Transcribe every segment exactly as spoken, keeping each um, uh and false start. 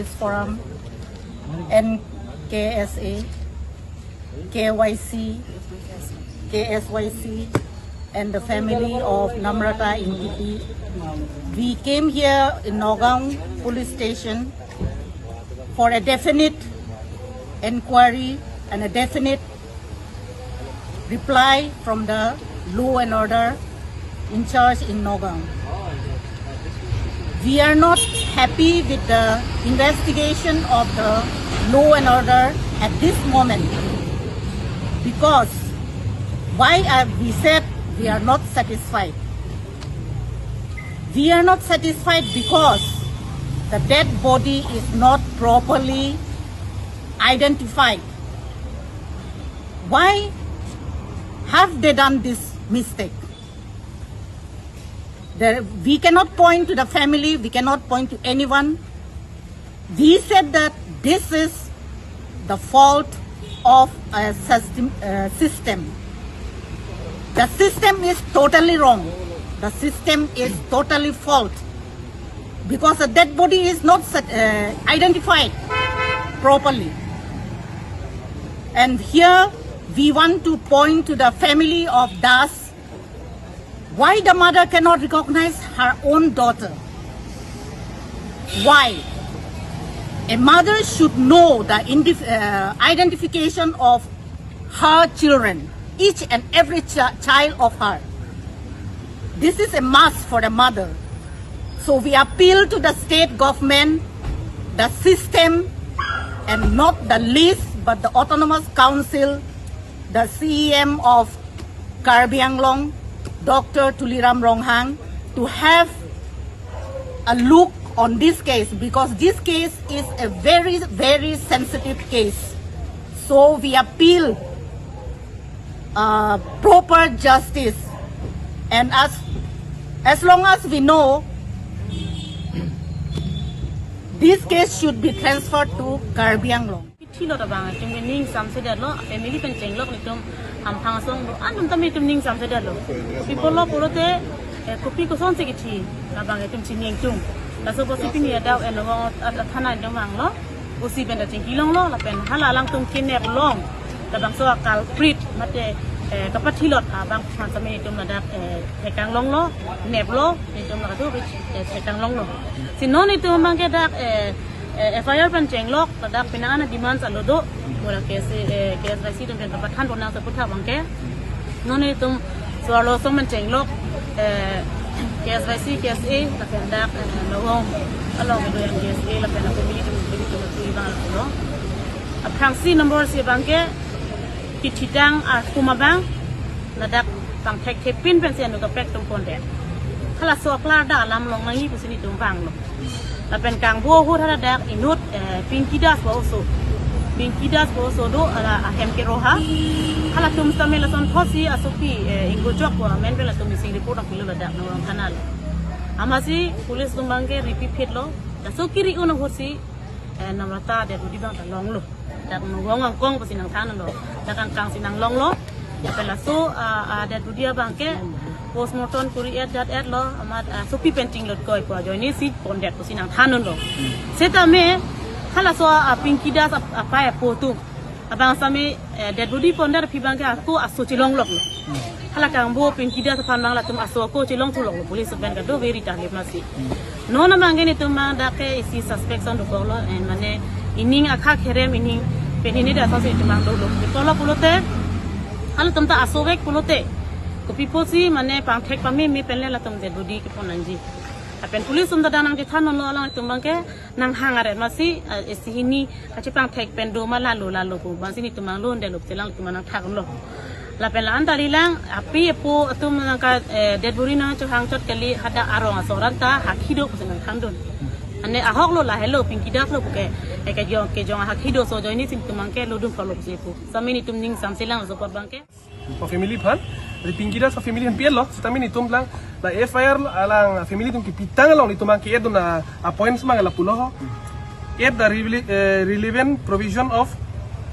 Forum, N K S A, K Y C, K S Y C, and the family of Namrata Ingtipi. We came here in Nagaon Police Station for a definite inquiry and a definite reply from the law and order in charge in Nagaon. We are not happy with the investigation of the law and order at this moment, because why are we said we are not satisfied? We are not satisfied because the dead body is not properly identified. Why have they done this mistake? There, we cannot point to the family, we cannot point to anyone. We said that this is the fault of a system. Uh, system. The system is totally wrong. The system is totally fault because the dead body is not sat- uh, identified properly. And here we want to point to the family of Das. Why the mother cannot recognize her own daughter? Why? A mother should know the indif- uh, identification of her children, each and every ch- child of her. This is a must for a mother. So we appeal to the state government, the system, and not the least, but the Autonomous Council, the C E M of Karbi Anglong, Doctor Tuliram Ronghang, to have a look on this case, because this case is a very, very sensitive case. So we appeal uh, proper justice, and as as long as we know, this case should be transferred to Karbi Anglong. Thilo ta bang atum ning samsedet lo, family pen chenglok netum, hamphang asong lo, anum tame netum ning samsedet lo. People lo pulote, eh, kopi kosonsi kithi, labang atum chining tung. Laso apotsi pini adap, eh, Nagaon, at, at thana netum vanglo, O C pen ta chingki longlo, lapen hala alangtum kenep long, labangso a-culprit mate, eh, kapathilot abang aphan sami netum ladak, eh, thekang longlo, neplo, netum ladak tu, eh, thekang longlo. Si non netum abangke dak, eh, eh, F I R pen chenglok, ladak penang an a-demands alo do, mura K S, eh, K S Y C atum pen kapathan ponang seputhak abangke. Non netum so-arlo ason pen chenglok, eh, K S Y C, K S A, lapen dak, eh, Nagaon along kedo yang K S A, lapen ako mili tum, mili tum, mili bang ako lo. Aphrangsi number isi abangke, kithitang akum abang, ladak pangthekthepin pensi anu kaprek atum pondet. Halaso aklar dak alam long nangji pusi netum vanglo. Lapen kangbo ahut haladak inut, eh, Pinky Das ba oso. Pinky Das ba oso do hala ahem ke Roha. Halatum sitame lasonthotsi asopi, eh, Ingkojok ba amen pen latum missing report nangpilo ladak Nagaon thana lo. Amatsi police atum abangke ripi phitlo. Laso kiri-un ahutsi, eh, Namrata dead body abang ta longlo. Dak Nagaon angkong pusi nangthan lo. Dak angkang si nanglonglo. Lapen laso, ah, ah, dead body abangke postmortem kuri-et det-et lo, amat, ah, sopi pen chinglot koi pu ajoine si pondet pusi nangthan lo. Setame halaso, ah, Pinky Das ap-, apei apo atum abang sami, eh, dead body pondet aphi abangke ako aso chelongloklo. Hala kangbo Pinky Das aphan abang latum aso ako chelongthu loklo, police pen kado very tahlip masi. Non abangke netum abang dak ke isi suspicion dokoklo, eh, mane ining akhak herem ining penhini da asonsi netum abang dolo. Pulo pulote, halatum ta asovek pulote, kopi apotsi mane pangthek pameme pen le latum dead body kepon nangji. Lapen police atum ta dak nangchethan lo, alangtum abangke nanghang aret masi, eh, isi hini kachepangthek pen do ma lalo lalo pu abangsi netum abang lo undelo pusi alangtum abang nangthak lo. Lapen la-an ta rilang, apei apo atum nangka, eh, dead body nangchohang chot kali, hadak arong aso aran ta hakhi do pusi nangthandun. Ane ahok lo, lahelo, Pinky Das lo puke, eh, kejong, kejong hakhi do aso ajoine si netum abangke lodun palo pusi pu. Sami netum ning samselang laso apot abangke. O family aphan, ri Pinky Das o family aphan pi-etlo, setame netum lang, la F I R lo, alang family atum kipitang along netum abang ke-et dun a-points abang lapulo ho. At the rele-, eh, relevant provision of,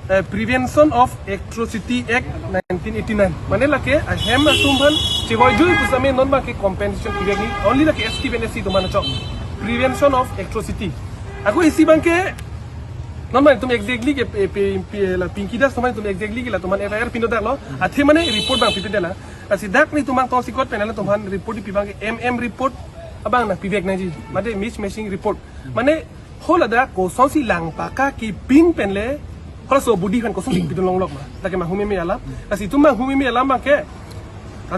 eh, Prevention of Atrocity Act nineteen eighty-nine. Mane lake ahem atum aphan chevoi jui pu sami non abangke compensation kivek ni, only lake S T pen S C atum aphan chok. Prevention of Atrocity. Ako isi abangke, non mane itum exactly ke pe, pe, pe, la Pinky Das atum mane itum exactly ke latum aphan F I R pindodaklo. Athe mane report abang pipindetlo. Lasi dak netum abang tong sikot pen latum aphan report pi abangke M M report abang nangpivek nangji. Mate mismatching report. Mane hala dak kosonsi lang paka kipin pen le, halaso body aphan kosonsi pidun longlok ma. Dak ke manghumeme alam. Lasi itum manghumeme alam abangke,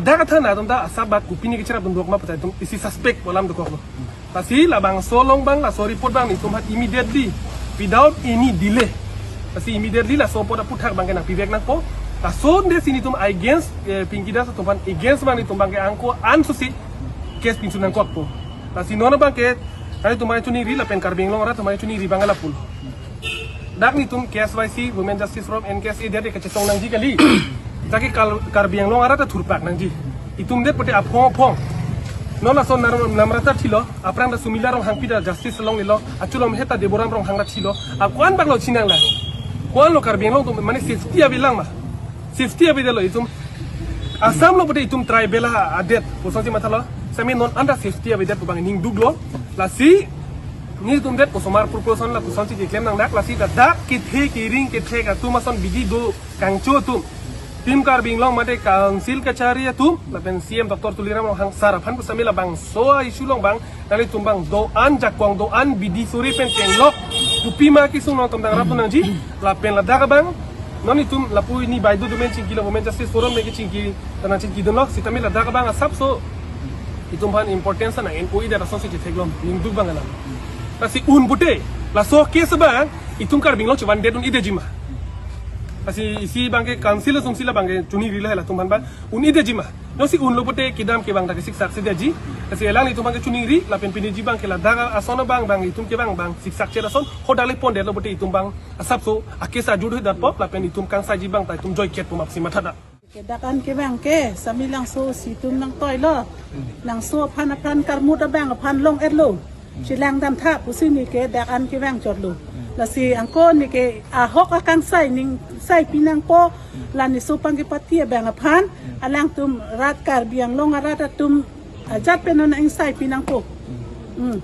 dak athana atum ta asap bak kopine kecherapdun dok ma puta itum isi suspect pu alam dokoklo. Lasi labangso along abang, laso report abang netum aphan immediately, without any delay. Lasi immediately laso apot aphuthak abangke nangpivek nangpo. Lasonsi netum against, eh, Pinky Das atum aphan against abang netum abangke angko ansusi case pinsun nangkokpo. Lasi non abangke, kali atum aphan choningri lapen Karbi Anglong arat atum aphan choningri abang lapu. Dak netum K S Y C, Women Justice Forum, N K S A det kachetong nangji kali. Jake Kal-, Karbi Anglong arat ta thurpak nangji. Itum det pute aphong aphong. Non laso nar-, namrata thilo, aphrang ta Sumila Ronghangpi ta justice longlelo, achulam heta Deboram Ronghang ta thilo. A ko-an baklo chinang la. Ko-anlo Karbi Anglong atum mane safety avelang ma. Safety avedetlo itum. Assam lo pute itum tribal adet. Kosonsi mathalo. Sami non anta safety avedet pu abang ning duklo. Lasi netum det kosomar proportion la kosonsi keklem nangdak, lasi dak kethe kering kethek atum ason bidi do kangcho atum. Team Karbi Anglong mate Council kachari atum, lapen C M Doctor Tuliram Ronghang sar aphan pusami labangso a-issue along abang, nanglitum abang do-an jakong do-an bidi suri pen chenglok, kopima kesung nangtum dang rap nangji, lapen ladak abang, non itum lapu ini baideo atum pen chingkilo, Women Justice Forum pen kechingki, tanang chingkidunlo, sitame ladak abang asapso, itum aphan importance ana N O A det asonsi chetheklong, ning duk abang alam. Lasi un pute, laso case abang, itum Karbi Anglong chevan det un-edetji ma. Lasi isi abangke Council asonsi la abangke choningrilo hela atum aphan abang, un-edetji ma. Jongsi unlo pute kedam ke abang ta kesiksak si detji. Lasi elang netum abangke choningri, lapen piniji abangke ladak ason abang abang itum ke abang abang siksak chet ason, hadak le pondetlo pute itum abang asapso a-case ajut hedat pop, lapen itum kangsaiji abang ta itum joiket pu mapsi mathada. Ke dak an ke abangke, sami langso si atum nangtoilo. Langso aphan apran karmut abang aphan long-etlo. Chelang damtha pusi neke dak an ke abang chotlo. Lasi angko neke ahok akangsai ning sai pinangpo, la neso abangke party abang aphan, alangtum rat Karbi Anglong arat atum ajat pen non ingsai pinangpo. Hmm.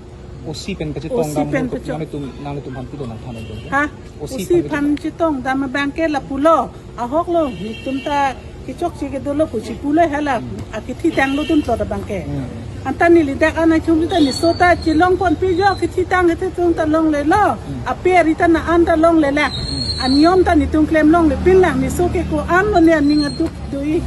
O C pen kachetong O C dam pen mo tuk kachetong. Nanglitum, nanglitum aphan pilo nangthan dong. Ha? O C O C aphan aphan chetong dam abangke lapulo. Ahoklo, netum ta kechokche kedolo pusi pulo hela. Akethitanglo dun plot abangke. Hmm. Anta neli dak an achum ta neso ta chelong ponpi jo, kethitang kethitang ta longlelo. Hmm. Ape ari ta na an ta longlelang. Hmm. Aniyom ta netum klem longle pinlang, neso ke ko-anlo ne aning aduk do-i.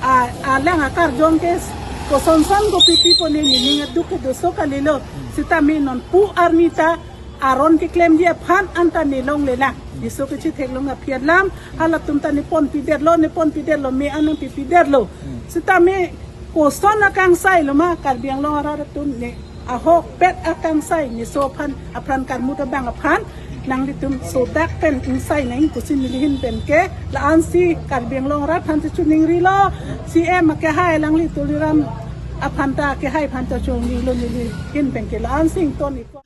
A, alang akarjong ke kosonson kopi pipo ne nening aduk ke doso kalilo. Sitame non pu arni ta aron keklemji aphan anta ne longlelang. Neso kechetheklong aphi alam, halatum ta ne ponpidetlo, ne ponpidetlo, me an nangpipidetlo. Sitame koson akangsailo ma Karbi Anglong arat atum ne ahokpet akangsai neso aphan, apran karmut abang aphan, nanglitum sodak pen ingsai nang kusin nelihin penke, la-ansi Karbi Anglong arat aphan ta choningrilo, C M akehai alangli Tuliram aphan ta akehai aphan ta choningrilo nelihin penke, la-ansi ington iko.